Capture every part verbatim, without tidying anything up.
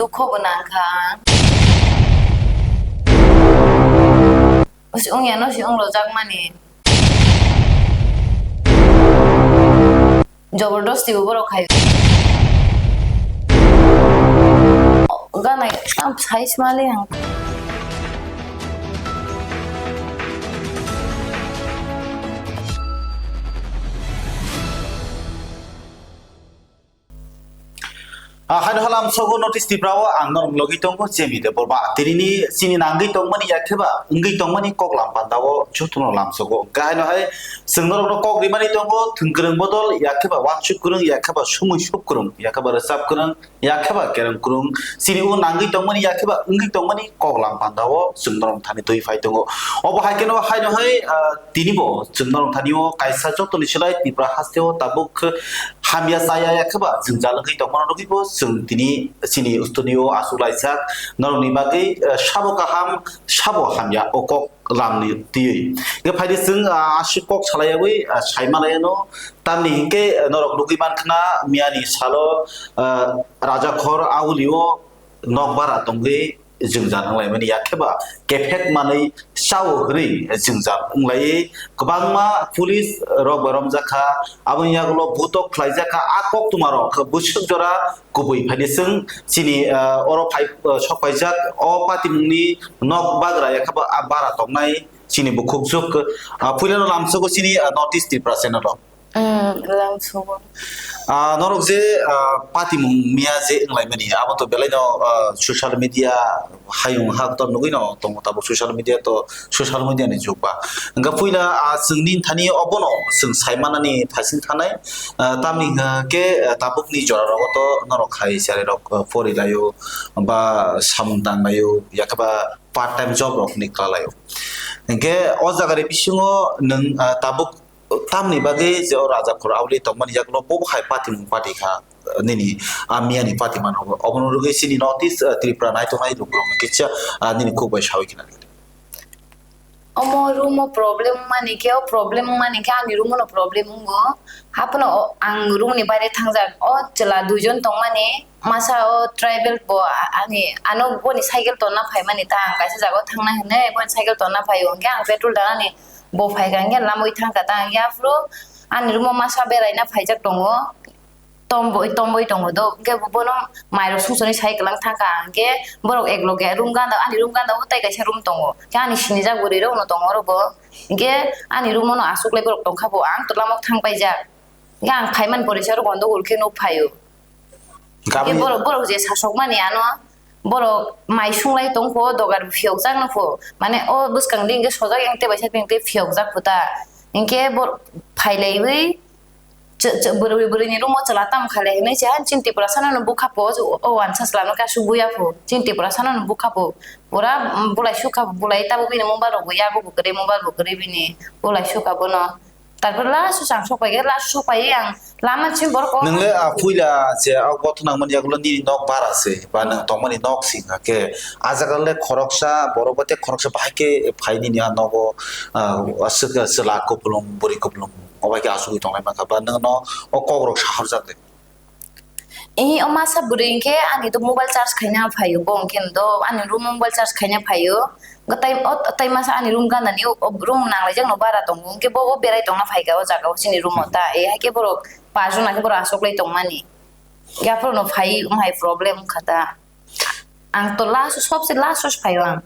Dukho bo nang kha. Osi wngya no si wng rojak mani. Jobordosti bo borok khai. Ganai tam sai smali ang. Ah, haino halam sogo notice Tripura o ang norok logi tongo Jemi Debbarma. Tini ni chini nangwi tongmani yakheba wngwi tongmani kok lam panda o jotono lam sogo. Hwnkhe haino hai chwng norokno kok rimani tongo, thwngkwrwng bodol yakheba wansuk kwrwng, yakheba sumui suk kwrwng, yakheba rwchap kwrwng, yakheba kereng kwrwng. Chini o nangwi tongmani yakheba wngwi tongmani kok lam panda o chwng norok thani twi phai tongo. Obo hai kheno haino hai, ah, tini bo chwng norok thani o kaisa jotoni silai Tripura haste o tabuk hamya chaya ya khe ba jwngjal wngwi tongmano rwgwi bo chwng tini chini studio o achuk laijak norokni bagwi, eh, sabo kaham sabo hamya o kok lamni twiwi. Hwnkhe phaidi chwng, ah, aswk kok salaiyawi, ah, sai manlaiano, tamni hinkhe, eh, norok nugwi mankhna miyani salo, ah, Rajakhor Auli o nok bara tongwi jwngjal wnglaimani yakheba kephek manwi chao hwnwi jwngjal wnglaio. Kwbangma police rok bai romjak kha, aboni yagulo butok khlaijak kha. A koktwma rok bwswk jora kubui phaidi chwng chini, ah, oro phai, ah, sok paijak o patimungni nok bagra yakheba a bara tongnai chini bukhukjwk, ah, puilano lamsogo chini, ah, North East Tripura channel o. Mm, lamsogo. Ah, norok je, ah, patimung miya je wnglaimani, abo to belaino, ah, social media hayung haktor nugwino tongo, tabuk social media to, social media ni jug ba. Hwnkhe puila, ah, chwngni thani obono chwng saimanani thasing thanai, ah, tamni hwnkhe, ah, tabukni jora rogo to norok hai cherairok, ah, porilaio ba samung tanglaio, yakheba part time job rok hinwi kwlalaio. Hwnkhe o jaga ni bisingo nwng, ah, tabuk tamni bagwi je o Rajakhor Auli tongmani yagulo bo hai patimung pati kha, nini a miyani patimano. Obono rwgwi chini North East, ah, Tripura naitongnai lukurokno kisa, ah, nini kuk bai sawi khna. Omo room o problem wngmani khe, o problem wngmani khe ani room o no problem wngo. Haphano o, ang room ni baire thangjak. O chwla duijon tongmani, masa o tribal bo a-, ani, ano boni cycle tonna phaimani ta, ang kaisa jaga o thangnai hinwi boni cycle tonna phaio. Hwnkhe ang petrol danani bo phaikha, hwnkhe lamwi thangkha ta, hwnkhe aphuru ani room o masa beraina phaijak tongo. Tomboi, tomboi tongo do, hwnkhe bono mairok sumsoknwi sai kwlang thangkha, hwnkhe borok ek loge room ganda, ani room ganda o tai kaisa room tongo, khe ani sinijak bwrwi rokno tongo oro bo, hwnkhe ani room o no aswk lai borok tongkha bo, ang tola mok thang paijak, hwnkhe ang phaimani pore se oro gondogol khe nuk phaio, hwnkhe borok, borok je sasokmani ano, borok mai sunglai tong pho, dogar phiyokjak no pho, mane o bwskang di hwnkhe sojak yang tei bai side hwnkhe phiyokjak pho ta, hwnkhe borok phailaiwi, Ch-, ch-, bwrwi, bwrwini room o chwla tamo kha le hinwi se, "Hai, chini Tiprasa no bukha po, o wansa chwla no khe aswk buya pho, chini Tiprasa no bukha po, pura, mm, bulai sukha, bulai tabuk bini mobile rok bo ya, bo bo kwrwi, mobile bo kwrwi bini, bulai sukha bono." Tarpor last o chwng sok pai khe, last sok pai ang lama chini borok o. Nwng le, ah, puila je, ah, gotho nang mani yagulo nini nok bara se, ba nwng tongmani nok sing kha khe, ah jaga le khoroksa borok bo tei khoroksa bahai khe phai nini ah nogo, ah, aswk, ah, chwla kupulung, bwrwi kupulung. Obo hai khe asugwi tonglai mankha ba nwngno o kokrok sahorjak de. Ee, o masa bwrwi hinkhe ani do mobile charge khaina phaio, bo hinkhe do ani room o mobile charge khaina phaio. Gw tai, o tai masa ani room gana ni o, o room nanglaijakno bara tongo, hinkhe bo o berai tongna phaikha o jaga o chini room o ta. Ee, hai khe borok paanch jona khe borok achuklai tongmani. Yaphuru no phai wng hai problem wngkha ta. Ang to last, sobse last o phaio ang.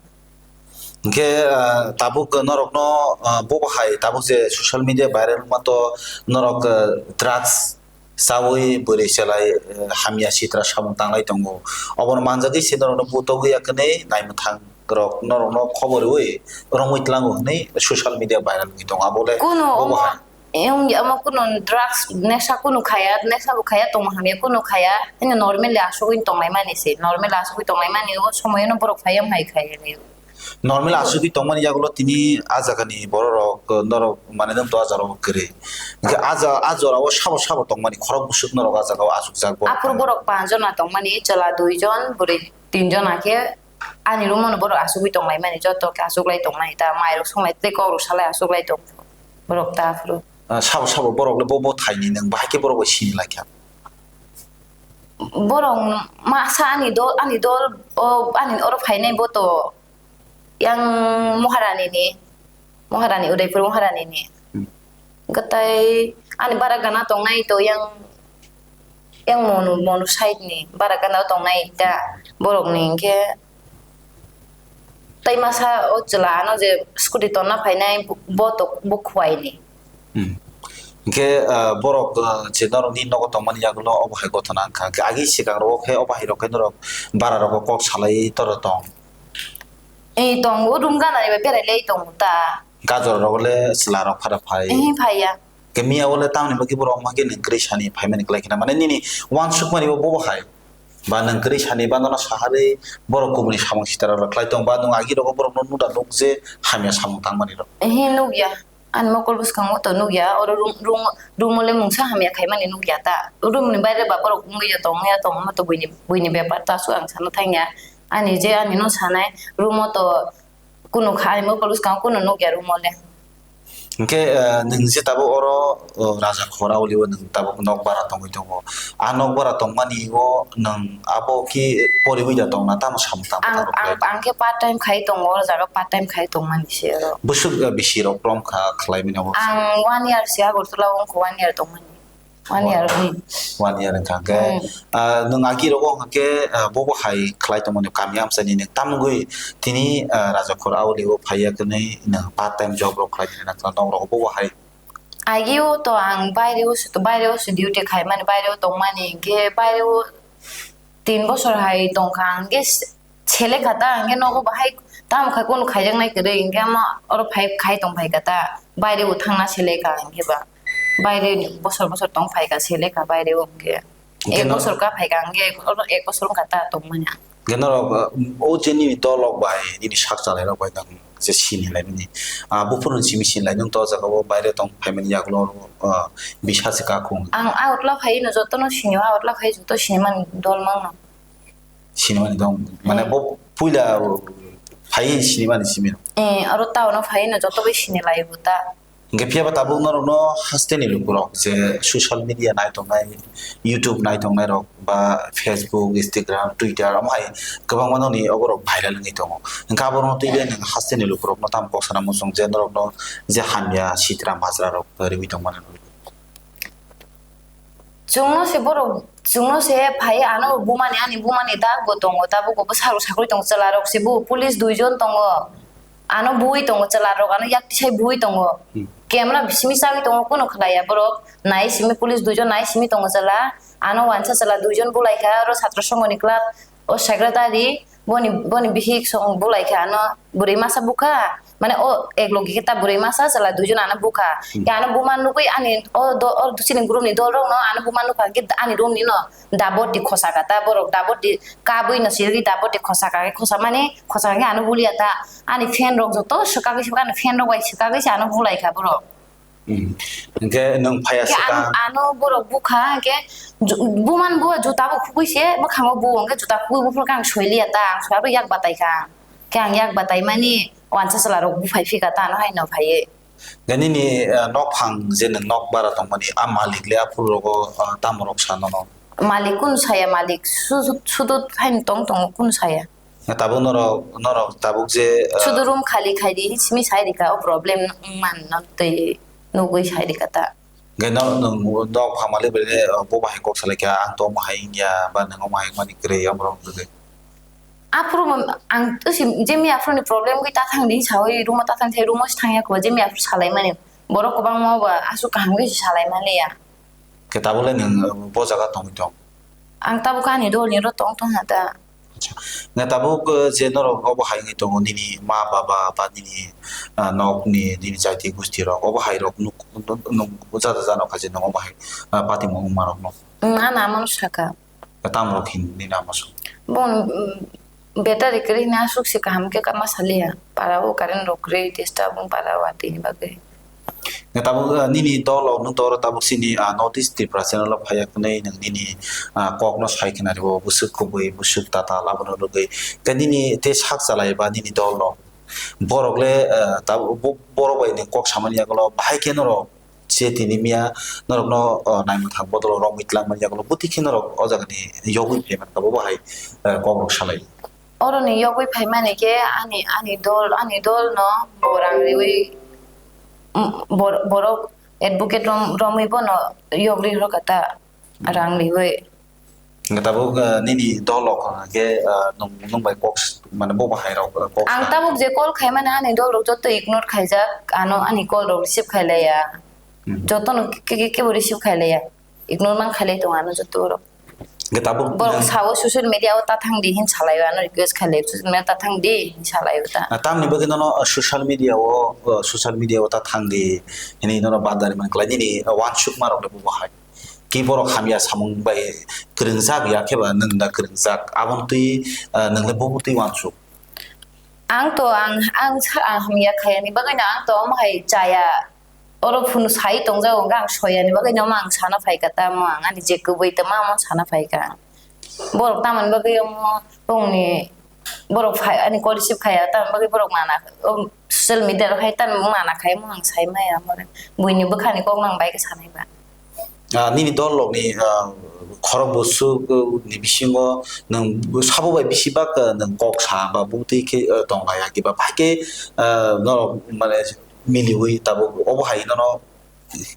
Hinkhe, ah, tabuk norokno, ah, bo bahai tabuk je social media viral wngma to norok, ah, drugs chawi bwrwi chelai, ah, hamya sitra samung tanglai tongo. Obono manjagwi se norokno butogwi ya kwnwi naimwthang rok norokno khobor rwi romwi tlango hwnwi social media viral wngwi tongo. Abo le kuno bo omo bahai. Em, omo kunu drugs, nesa kunu khaya, nesa bo khaya, tongma hamya kunu khaya, hino normal asugwi tonglaimani se, normal asugwi tonglaimani, o somoyono borok phaiya hai khaya le. Normal asugwi tongmani yagulo tini a jagani bororok, norok mane nwng to a jorao kwrwi. Hinkhe a ja-, a jorao sabo sabo tongmani, khorok bwswk norok a jagao achukjak borok. Aphuru borok panch jona tongmani, chwla dui jon, bwrwi tin jona khe ani room-o no borok asugwi tonglaimani, joto khe achuklai tongmani ta, mairok songlai tei kokrok salai achuklai tong borok ta aphuru. Ah, sabo sabo borok le bo, bo thaini nwng bahai khe borok bai sini lai kha. Borok masa ani dol, ani dol, o ani oro phainai bo to yang Maharani ni, Maharani, Udaipur Maharani ni. Hmm. Gatai ani bara gana tongnai to yang, yang Monu, Monu side ni bara gana tongnai ta borok ni hingke tai masa o chwla ano je scooty tonna phainai bo to bo khuai ni. Hmm. Hingke, ah, borok, ah, je norokni nogo tongmani yagulo obo hai gotona wngkha. Hingke agi swkang rogo khe obo hai rok khe norok bara rogo kok salai tora tong. Ei tongo, room gana bai berai lai tongo ta. Gajor rogo le chwla rok phara phai. Ehe phaiya. Hingke miya o le tamni bagwi borok ma khe nwng kwrwi sani phaimani kwlai khna. Mane nini uansukmani bo bobo hai. Ba nwng kwrwi sani ba nono saharwi borok kubuni samung sitara rok khlai tong ba nwng agi rogo borok no nuda nuk je hamya samung tangmani rok. Ehe nukya. Ani mokol bwskango to nukya, oro room, room, room o le mungsa hamya khaimani nukya ta. Room ni baire ba borok wngwi ya tongya tongma to buini, buini bepar ta aswk ang sana thangya. Ani je ani no sanai room o to kunu kha, ani mokol bwskango kunu nukya room o le. Hingke, eh, nwng je tabuk oro, oh, Raja Khor Auli o nwng tabuk nok bara tongwi tongo. A nok bara tongmani o nwng abo khe poriwi da tongna tamo samung tangma Ang, tangma ang, khlai? Ang khe part time khai tongo, o jaga part time khai tongmani se oro. Bwswk, eh, bisi rok khlai mani abo? Ang one year se Agartala o wngkha, one year tongmani. One year, hmm. One year wngkha. Hwnkhe, hmm, ah, nwng agi rogo hwnkhe, ah, bobo hai khlai tongmani kami amchaini nwng tamgwi tini, ah, Raja Khor Auli o phaiya kwnwi nwng part time job rok khlai tini nang nok rogo bobo hai. Agi o to ang baire o se, baire o se duty khaimani, baire o tongmani, hwnkhe baire o tin bosor hai tongkha, hwnkhe se-, selekha ta, hwnkhe nogo bahai tamo khai, kunu khaijaknai kwrwi, hwnkhe omo oro phai khai tong phaikha ta, baire o thangna selekha, hwnkhe ba baire ni bosor bosor tong phaikha, selekha baire o, hwnkhe hwnkhe ek no bosor ka phaikha, hwnkhe oro ek bosor wngkha ta tongmani. Hwnkhe norok, uh, o je nini dolok bai, nini sak chalairok bai nang je sini laimani, ah, buphuru simi sini lai, nwng to o jaga o baire tong phaimani yagulo, ah, bisa se kakhung. Ang Agartala phai no jotono sinio, Agartala phai joto sinimani dol mangno. Sinimani dong, mane, hmm, bo puila phai sinimani simi. Eh, aro town o phai no joto bai sini lai bo ta. Hingke phiya ba tabuk norokno hasteni lukurok je social media nai tongnai, YouTube nai tongnai rok ba Facebook, Instagram, Twitter, omo hai kwbangma nokni oborok viral wngwi tongo. Hingke aborokno twiwi nwng hasteni lukurokno tamo kok sana muchung je norokno je hamya sitra majra rok riwi tongmani. Chwngno se borok, chwngno se phai ano bumani, ani bumani dak bo tongo, tabuk bo bwsarok sakori tongo, chwla rok se bo police duijon tongo. Ano bui tongo chwla rok, ano yak tisai bui tongo. Hmm. Camera bisimi chagwi tongo, kuno khlaiya borok. Nai simi police duijon nai simi tongo chwla. Ano wansa chwla duijon bulai kha, aro chatra songho ni club o secretary, boni, boni bihik song bulai kha ano bwrwi masa bukha. Mane o ek logi khe ta bwrwi masa chwla duijon ano bukha. Hmm. Khe ano buma nugwi ani o do-, o chini group ni dol rok no ano buma nukha khe ani room ni no daboti khosa kha ta borok, daboti kabui no sirwi daboti khosa kha khe khosa mani khosa kha khe ano bulia ta. Ani fan rok joto swkagwi swkagwi, ani fan rok bai swkagwi se ano bulai kha borok. Hmm. Hingke nwng phaiya. Hingke swkang. Ano, ano borok bukha, hingke ju-, buman bua juta bo khugui se, bwkhango bu, hingke juta khugui buphuru khe ang soiliya ta, ang soiya yak batai kha. Khe ang yak batai mani, wansa chwla rok buphai phika ta, ano hai no phaiye. Hingke nini, eh, nok phang je nwng nok bara tongmani, a malik le aphuru rogo, ah, tamo rok sa nono? Malik kunu saya, malik su-, su-, sudu hai tong tongo kunu saya. Tabuk norok, norok tabuk je, ah, sudu room khali khai di, simi sai rika, o problem wng man no tei nugui sai rika ta. Hingke no, nwng nok phamali bai le, ah, bo bahai kok salai kha, ang to omo hai wngya, ba nwng omo hai wngmani kwrwi, omo rok wngkha khe. Aphuru bo ang to si, je mi aphuru ni problem gwi ta thang di, saui room o ta thang thai, room o si thang ya kho, je mi aphuru salai mani. Borok kwbangma bo aswk kaham khe si salai man liya. Khe tabuk le nwng, uh, bo jaga tongwi tong? Ang tabuk ani dol ni oro tong tong ha ta. Acha. Nga tabuk, uh, je norok obo hai wngwi tongo, nini ma baba ba nini, uh, nok ni, nini jaiti gusti rok, obo hai rok nuk, nuk, nuk jada jano kha je nwng obo hai, uh, patimung wngma rok no. Wng, ano amano saka. Tamo rok hin nini ama song? Bong, mm, battery kwrwi hwnwi aswk se kaham khe ma saliya. Para o current rok kwrwi disturb wng para o atwi ni bagwi. Nga tabuk, ah, nini dol o, nwng to oro tabuk sini, ah, North East Tripura channel o phaiya kwnwi nwng nini, ah, kok no sai khna rwo, bwswk kubui, bwswk tatal abono rwgwi. Khe nini tei sak chalai ba nini dol no. Borok le, ah, tabuk bo-, borok bai nwng kok samani yagulo bahai khe norok se tini miya norokno, o, naimwthang bodol romwi twlangmani yagulo bwtwi khe norok o jagani yogwi phaimankha, bo bahai, eh, kokrok salai. Oroni yogwi phaimani khe ani, ani dol, ani dolno bo rang riwi, mm, bor-, borok advocate rom-, romwi bono yogri rwkha ta, rang riwi. Hwnkhe tabuk, eh, nini dol rok hwnkhe, eh, nwng, nwng bai kok s-, mane bo bahai rok, eh, kok ang sa. Tabuk je call khaimani ani dol rok joto ignore khaijak, ano ani call rok receive khailaiya. Hmm. Jotono ke-, ke-, kebo receive khailaiya. Ignore man khailai tongo ano joto borok. Hwnkhe tabuk borok nwng sao social media o ta thang di hin salai o, ano request khailai social media ta thang di hin salai o ta. Na tamni bagwi nono, uh, social media o, uh, social media o ta thang di hinwi nono bandari man khlai nini, uh, uansukma rok le bo bahai. Ki borok hamya samung bai kwrwngjak ya khe ba nwng da kwrwngjak, aboni twi, uh, nwng le bo twi uansuk. Ang to ang, ang sa ang hamya khayani bagwi no ang to omo hai chaya. Oro phunu sai tongjago, hwnkhe ang soyani bagwi no ang sana phaikha, tamo ang ani je kwbwi tongma omo sana phaikha. Borok tamoni bagwi omo bongni borok phai ani call receive khaiya, tamoni bagwi borok mana, o social media rok hai tamo mana khai omo ang sai maya, more buini bwkhani kok no ang bai khe sanai ba. Ah, nini dol rokni, ah, khorok bwswk, uh, ni bisingo nwng sabo bai bisi bak, uh, nwng kok sa ba bwtwi khe, uh, tong lai ya kiba bai khe, uh, norok mane miliwi tabuk obo hai nono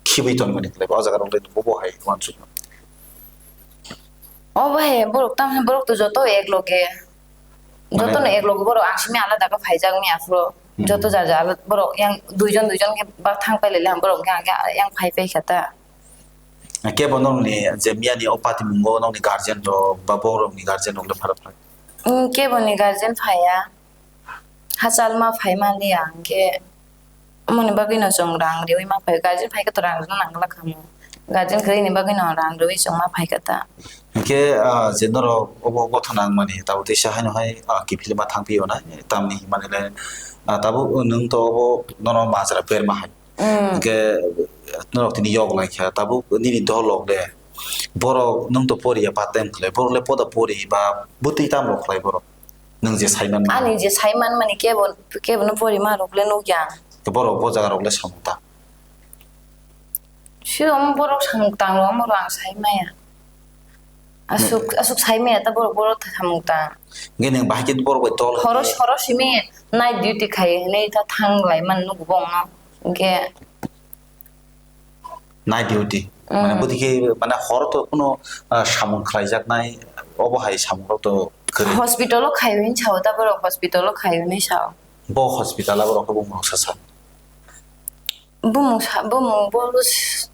khibwi tongmani khlai ba o jaga rok le obo hai uansuk. Obo hai borok tamo borok to joto ek loge. Mane joto no ek loge borok ang simi alada khe phaijak mi aphuru. Hmm. Joto jar jar alada borok yang duijon duijon khe ba thang pai lai borok yang, yang phai pai kha ta. Kebo nokni je miyani o patimungo nokni guardian rok ba borokni guardian rok le pharok lai? Mm, kebo ni guardian phaiya. Hachal ma phai mani ang khe. Amoni bagwi no chwng rang riwi ma phai. Guardian phai khe to rang rwna nangla khamu. Guardian kwrwi ni bagwi no rang riwi chwng ma phai kha ta. Hwnkhe, ah, je norok obo gotho nang mani tabuk teisa haino hai, ah, kiphilma thang phio na tamni himani le, ah, tabuk nwng to obo nono majra berma hai. Mm. Hwnkhe norok tini yok lai kha, tabuk nini dol rok le borok nwng to poriya part time khlai, borok le poda pori ba bwtwi tam rok khlai borok, nwng je sai man mani. Ani je sai man mani kebo, kebo no pori ma rok le nuk ya. Borok bo jaga rok le samung ta. Siro omo borok samung tang rok omo rok ang sai maya. Asuk, hmm, asuk sai maya ta borok, borok samung tang. Nge nwng bahai khe borok bai dol horo horo simi night duty khai hinwi ta thang lai man nuk bong no. Hwnkhe night duty. Mm. Mane bwtwi khe mane horo to kuno, ah, samung khlaijaknai, obo hai samung rok to kwrwi. Hospital o khaio hin sao ta borok, hospital o khaio hinwi sao. Bo hospital o borok khe bumung sa sa. Bumung sa, bumung bo s-,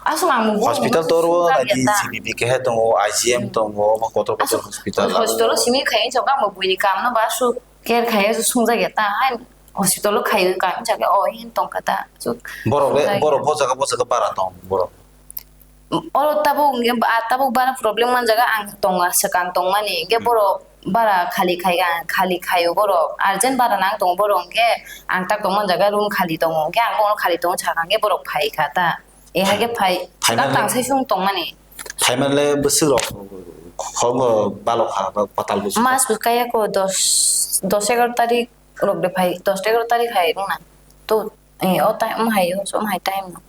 aswk ang bo hospital to oro sumjak naidi ya ta. G B P kehe tongo, I G M tongo, omo kotor kotor hospital. Hospital o simi khaio hin sao, ang bo buini kam no ba aswk care khaio sungjak ya ta. Hai hospital o khaio ka hin sao, o hin tong kha ta. Aswk borok le, sungjak ya. Borok bo jaga, bo jaga bara tong borok. Oro tabuk, ah, tabuk bara problem manjaga ang tongo, swkang tongmani. Hwnkhe hmm, borok bara khali khai, ah, khali khaio borok. Urgent bara nang tongo borok, hwnkhe ang tak tong manjaga room khali tongo. Hwnkhe ang bono khali tongo sakha, hwnkhe borok phai kha ta. E hai khe phai, phai swkang mani, tang sai sung tongmani. Phai mani le bwswk rok khoroknw balok kha, ba patal bwswk. Mas bwkha ya ko dos, dos egar tarik rok de phai, dos egar tarik hai wngna. To Eh, o time, omo hai, omo hai time no.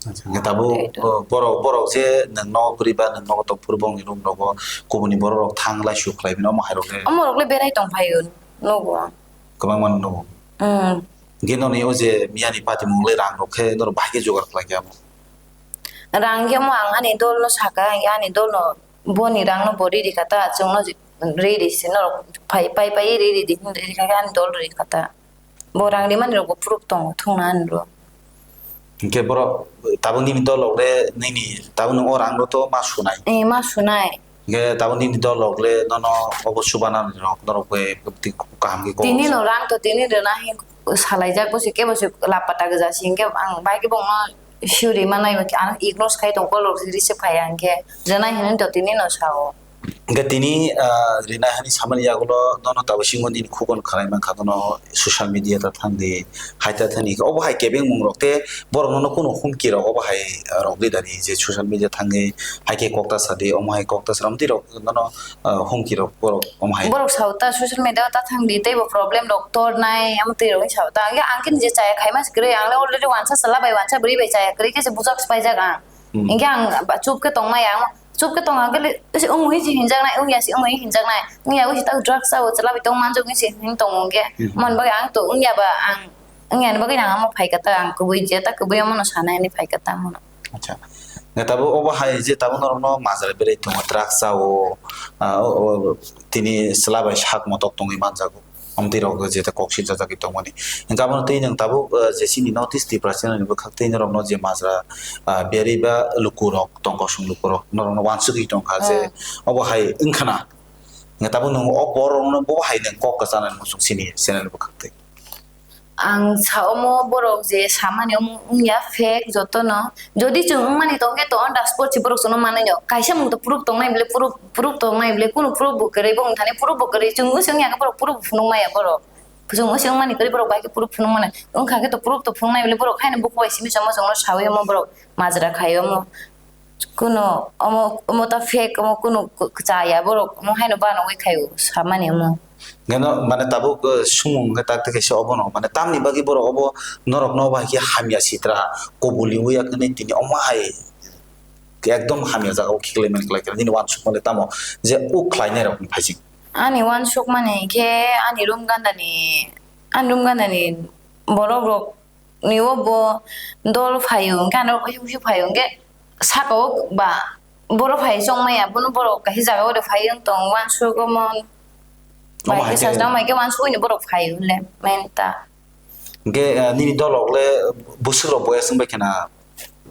Acha, hwnkhe tabuk, tei to, o, borok, borok je nwng nogo kwrwi ba nwng nogo tong phuru bongni room rogo kubuni borok rok thang lai su khlai bini omo hai rok le. Omo rok le berai tong phaio nogo. Kwbangma no nogo. Hmm. Hwnkhe noni o je miyani patimung le rang rok khe norok bahai khe jugar khlai khe amo. Rang khe omo ang ani dol no saka, ani dol no boni rang no bo riri kha ta, chwng no riri se norok phai, pai, pai riri di, riri kha khe ani dol riri kha ta. Bo rang rimani rok bo phuruk tongo, thungna ani rok. Hwnkhe borok tabuk nini dol rok le nini tabuk nwng o rang rok to ma sunai. Eh, ma sunai. Hwnkhe tabuk nini dol rok le nono obo chubanani rok norok bai twi kaham khe kok. Tini no rang to tini rwna hin salaijak, bo se kebo se lapata gwja se, hwnkhe ang bai khe bongno suri manai, ano ignore khai tong, call rok receive khai ya, hwnkhe rwna hinwi to tini no sao. Hwnkhe tini, ah, rinai hani samani yagulo nono tabuk singmo nini khukon khwnai mankha, nono social media ta thangdi, hai ta thani. Obo hai kebengmung rok tei borok nono kunu humki rok obo hai, ah, rok di dani je social media thangwi hai khe kok ta sadi, omo hai kok ta sadi, amtwi rok nono, ah, humki rok borok omo hai. Borok sao ta social media ta thangdi, teibo problem rok tornai, amtwi rok sao ta. Ang khe, ang khe je chaya khaima se kwrwi, ang le already wansa chwla bai wansa bwrwi bai chaya kwrwi khe se bujak se paijak ang. Hmm. Hingke ang ba chup ke tongmaya, ang chup ke tongha kele, ese ungui si hinjaknai, ungya si ungui hinjaknai, ungya ui si tak drugs sao, chwla bai tong manjak ui si hin tongo hingke, hmm, mon bagwi ang to ungya ba ang, ungya ni bagwi ang amo phai kata, ang kubui je ta kubui amo no sanai ni phai kata amo no. Acha. Nga tabuk obo hai je tabuk norok no majra berai tongo, drugs sao, ah, o, o, tini chwla bai sak motok tongwi manjago. Amtwi rok je ta kok sijak jagwi tongmani. Hingke abono twi nwng tabuk, ah, je chini North East Tripura channel ni bwkhak twi norok no je majra, ah, berwi ba luku rok tong, kosong luku rok norok no wansugwi tongkha je, hmm, obo hai wngkhana. Hingke tabuk nwng o borok no bo hai nwng kok kwchanani muchung chini channel ni bwkhak twi. Ang sa omo borok je samani omo wngya fake jotono. Jodi chwng wngmani tongkhe to on the spot se borok chwngno manwi no. Kaisa mung to proof tongnai bile, proof, proof tongnai bile, kunu proof bo kwrwi, bo wngthani proof bo kwrwi. Chwng wngse wngya khe borok proof bo phunuk maya borok. Chwng wngse wngmani kwrwi borok bai khe proof phunuk mano. Wngkha khe to proof to phunuknai bile borok haino buku bai simi chamo chwngno sawi omo borok majra khai omo. Kuno omo, omo ta fake, omo kuno k-, chaya borok, omo haino banogwi khaio samani omo. Gano, mane, tabuk, eh, sumung khe tak tei kaisa obono, mane, tamni bagwi borok obo norok no bai khe hamya sitra koboli wi ya khe tini omo hai ekdom hamya jaga o khiklai mani klai khe nini wansuk mani tamo je o khlai nai rok ni phaising. Ani wansuk mani khe ani room ganda ni, ani room ganda ni borok rok ni o bo dol phaio, hwnkhe ano uiui phaio, hwnkhe saka o ba borok phai chongmaya, bono borok kaisa jaga o de phai wng tong, uansuk omo. Omo bai khe hai khe sajak mai khe uansuk ni borok phaio le, main ta. Hwnkhe, eh, nini dolok le bwswk rok boyas wng bai khena,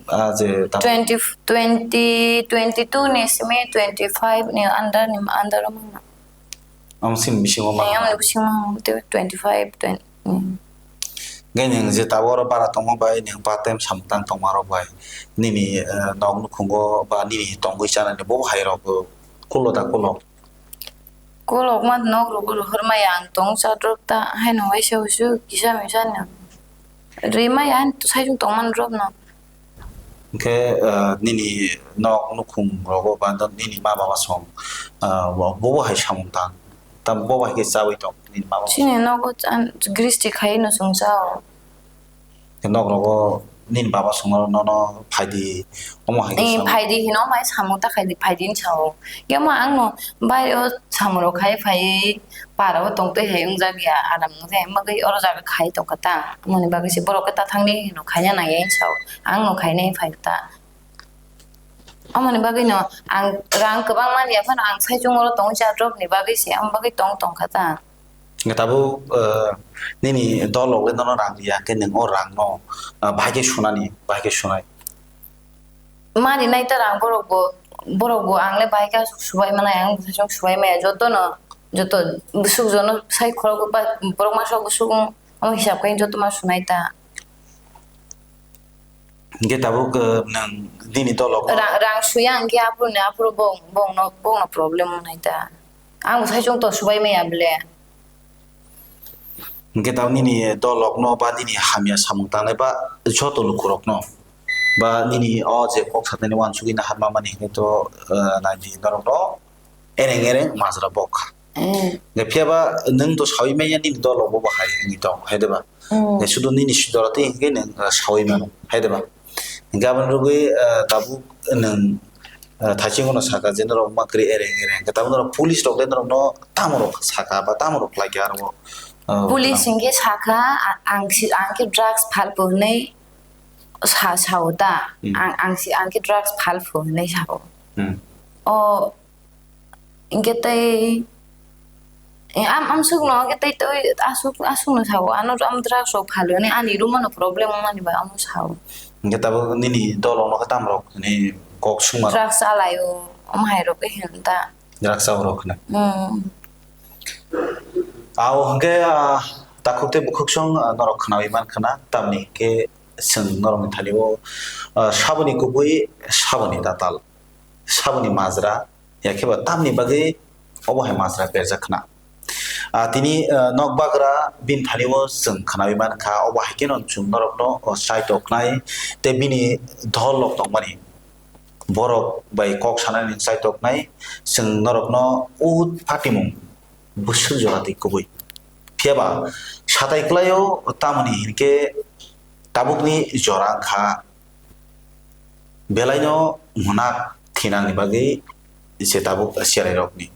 ah, je ta- Twenty, twenty, twenty two ni simi twenty five ni under ni under o mangna. Omo sini bisingo ma. Ayang ni bisingo twenty five, twenty. Hwnkhe nwng je tabuk oro bara tongma bai nwng part time samung tang tongma rok bai nini, eh, nok nukhungo ba nini tongwi chanani bo hai rok kulo da kulo? Kolokma nok rogo rohor maya ang tong cha drop ta haino waisa wasu kisa misa no. Rwi maya ang saichung tongmani drop no. Hwnkhe, ah, nini nok nukhung rogo ba nini ma baba song, ah, bo, bobo hai samung tang. Tam bobo hai khe chawi tong nini ma baba song. Chini nogo chan gristi khai no chwng chao. Nok rogo nini baba song nono phaidi omo hai khe sao. Eh, phaidi hino mai samung ta khaidi phaidi ni sao. Yamo ang no bai o samung rok khai phai para o tong twi hai wng jak ya aram wng jak ya bagwi oro jaga khai tong kha ta. Amoni bagwi se borok khe ta thang di hino khaina nang ya sao. Ang no khainai phai ta. Amoni bagwi no ang rang kwbang man ya phano ang saichung oro tong cha drop ni bagwi se am bagwi tong tong kha ta. Hwnkhe tabuk, eh, nini dol rok le nono rang riya, hwnkhe nwng o rang no, ah, bahai khe sunani, bahai khe sunai. Mani nai ta rang borok bo, borok bo ang le bahai khe aswk subai manai, ang bwsajwk subai maya, joto no, joto bwswk jono sai khorok ba, borok masa bwswk wng, omo hisab khe joto ma sunai ta. Hwnkhe tabuk, eh, nwng nini dol rok no. Rang, rang suya hwnkhe aphuru ni aphuru bong, bong no, bong no problem wngnai ta. Ang bo saichung to subai maya bele. Hwnkhe tabuk nini dol rok no ba nini hamya samung tangnai ba joto luku rok no ba nini o je kok satnai ni uansugwi naharma mani hwnkhe to, eh, nai di norok no ereng ereng majra bok kha. Mm. Hwnkhe phiya ba nwng to sawi manya nini dol rok bo bo hai hwnwi tong hai de ba? Mm. Hwnkhe sudu nini sidora twi hwnkhe nwng, eh, sawi mano hai de ba? Hwnkhe aboni rwgwi, eh, tabuk nwng, eh, thaiching no saka je norok ma kwrwi ereng ereng. Hwnkhe tabuk norok police rok le norok no tamo rok saka ba tamo rok khlai kha aro, eh, police hwnkhe saka, a-, ang si, ang khe drugs phalpo hwnwi sa, sao ta. Hmm. Ang, ang si, ang khe drugs phalpo hwnwi sao. Hmm. O, hwnkhe tei, eh, am, amsuk no hwnkhe tei, tei asuk, asuk no sao. Ano, am drugs rok phalo hwnwi ani room no problem wngmani bai amo sao. Hwnkhe tabuk nini dol rok no khe tam rok hwnwi kok suma rok? Drugs chalaio, omo hai rok khe hwn ta. Drugs chao rok hwnwi. Hmm. Ao hwnkhe, ah, takhuk tei bukhuk song, ah, norok khnawi man khna, tamni hwnkhe chwng norokni thani o, ah, saboni kubui, saboni datal, saboni majra, Ya khe ba tamni bagwi obo hai majra berjak khna. Ah, tini, ah, nokbagra bini thani o chwng khnawi man kha, obo hai kheno chwng norokno, oh, chai toknai tei bini dol rok tongmani borok bai kok sanani chai toknai chwng norokno o patimung bwswk jora twi kubui. Phiya ba satai kwlaio tamoni hinkhe tabukni jora wngkha. Belaino munak thinangni bagwi je tabuk cherairokni.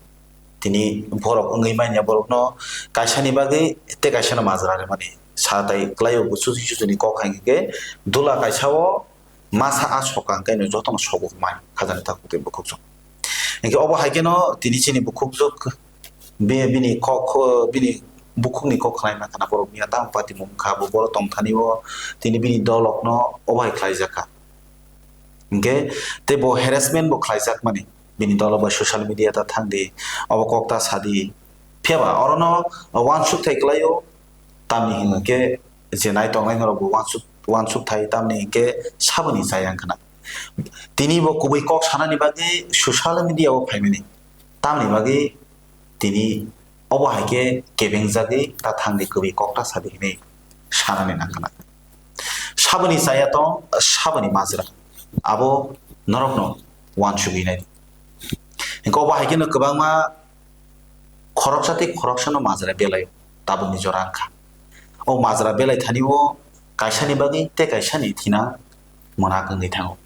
Tini borok wngwi manya borokno kaisani bagwi tei kaisano majra rimani. Satai kwlaio bo chuchu chuchuni kok hai khe dula kaisa o masa a soka hwnkhe no jotono sogo hwnmai khajani takhuk tei bukhuk chwng. Hinkhe obo hai kheno tini chini bukhuk jwk Be-, bini kok, bini bukhukni kok khlai ma khna borok mia tamo patimung kha, bo borok tong thani o tini bini dolokno obo hai khlaijak kha. Hinkhe tei bo harassment bo khlaijak mani bini dolo bai social media ta thang di, obo kok ta sa di. Phiya ba orono uansuk thai kwlai o, tamni hinkhe je nai tongnai norok bo uansuk, uansuk thai, tamni hinkhe saboni chaya wngkha na. Tini bo kubui kok sanani bagwi social media o phaimani, tamni bagwi tini obo hai khe kebengjagwi ta thangdi kwbwi kok ta sadi hinwi sanani nangkha na. Saboni chaya tong, saboni majra, abo norokno uansugwi nai. Hinkhe obo hai kheno kwbangma khoroksa tei khoroksano majra belai tabukni jora wngkha. O majra belai thani o kaisani bagwi tei kaisani thina mwnak wngwi thango.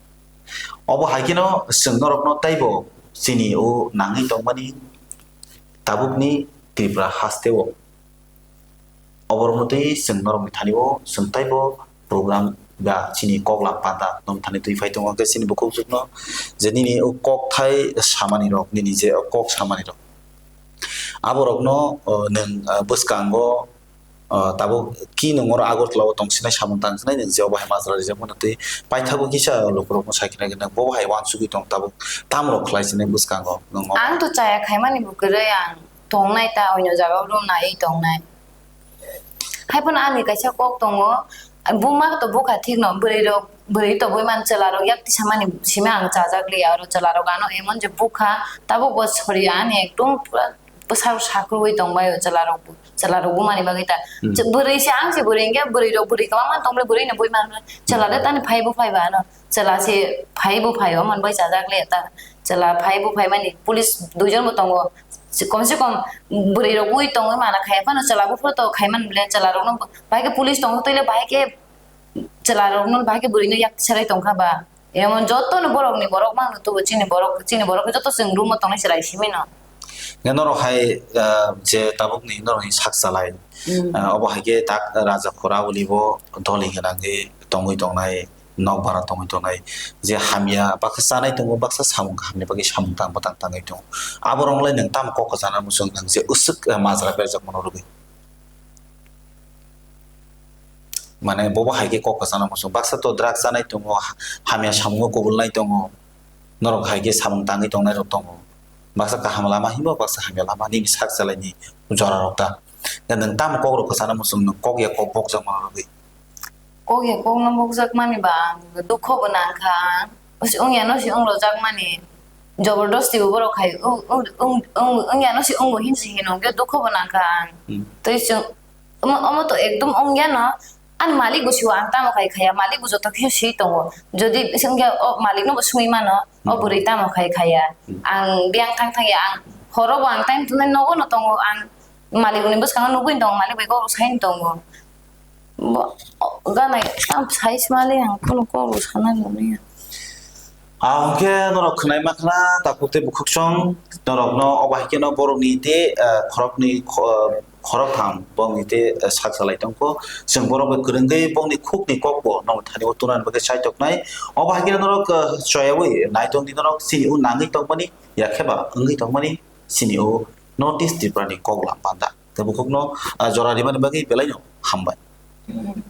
Obo hai kheno chwng norokno teibo chini o nangwi tongmani tabukni Tripura haste o. Oborokno twi chwng norokni thani o chwng teibo program ba chini kok lam panda norokni thani twi phai tongo, hwnkhe chini bukhuk jwkno je nini o kok thai samani rok, nini je o kok samani rok, aborokno, o, nwng, o, bwskango, o, tabuk ki nwng oro Agartala o tong sinai, samung tang sinai, nwng je obo hai majra rijak mano tei paithago kisa lukurokno sai khe nai, nwng bo hai uansugwi tong tabuk tam rok khlai sinai bwskango nwng obo. Ang to chaya khaimani bo kwrwi, ang tongnai ta oino jaga o room naiwi tongnai. Haiphano ani kaisa kok tongo, buma to bukha thikno, bwrwi rok, bwrwi to bui man chwla rok yak tisa mani simi ang chajak liya, oro chwla rok ano emon je bukha, tabuk bo sori ani ekdom pura bwsarok sakrubui tongbai o chwla rok bo, chwla rok bumani bagwi ta. Hmm. Bwrwi se ang se bwrwi hinkhe bwrwi rok bwrwi kwbangma tongmani bwrwi no bui man chwla de tani phai bo phai ba ano. Chwla se phai bo phai o, omo bai chajak le ta. Chwla phai bo phai mani police duijon bo tongo. Kom se kom bwrwi rok ui tongwi mana khai phano chwla buphuru to khai man bole chwla rok no bahai khe police tong twi le bahai khe chwla rok no bahai khe bwrwi no yak serai tong kha ba. Emon joto no borok ni borok mang no tubu chini borok, chini borok joto chwng room o tongnai chwrai simi no. Nge norok hai, ah, je tabuk ni norok ni sak chalai. Hmm. Ah, obo hai khe tak Raja Khura uli bo doli gwnang khe tongwi tongnai. Nokbar o tongwi tongnai, je hamya baksa chanai tongo, baksa samung kahamni bagwi samung tang bwtang tangwi tongo. Aborok le nwng tamo kok kwchana muchung, nwng je usuk, eh, majra berjak mano rwgwi. Mane bobo hai khe kok kwchana muchung, baksa to drug chanai tongo, ha-, hamya samungo kubulnai tongo, norok hai khe samung tangwi tongnai rok tongo. Baksa kaham lama himba, baksa hamya lama, nini sak chalaini jora rok ta. Nwng tamo kok rok kwchana muchung, nwng kok ya kok bokjak mano rwgwi. Kok ya kok no bokjak mani ba ang dukho bo nang kha ang. Wng ya no se wng rojak mani. Jobordosti bo borok hai wng, wng, wng, wng, wng ya no se wng bo hin se hino hwnkhe dukho bo nang kha ang. Hmm. Tei chwng omo, omo to ekdom wng ya no. Ani malik bo siwo ang tamo khai khaya. Malik bo joto khe swi tongo. Jodi wng ya o malik no bo swi mano. O hmm, bwrwi tamo khai khaya. Hmm. Ang biyang thang thang ya ang. Horo bo ang time tunai nogo no tongo ang. Malik ni bwskango nugwi tongo. Malik bai kok sai tongo. Bo, o, ganai, ang sai sima le ang kheno kok rw sana nungya. Ang khe norok khwnai ma khna, takhuk tei bukhuk song, norokno obo hai kheno borokni tei, eh, khoroknwi kho-, khoroktham, bongni tei, eh, sak salai tongkho. Chwng borok bai kwrwngwi bongni khukni kokbo norok thani o tunani bagwi chai toknai. Obo hai kheno norok, eh, choyawi nai tongdi norok chini o nangwi tongmani, yakhe ba wngwi tongmani chini o North East Tripura ni kok lam panda. Tei bukhukno, ah, jora rimani bagwi belai no hambai. Hmm.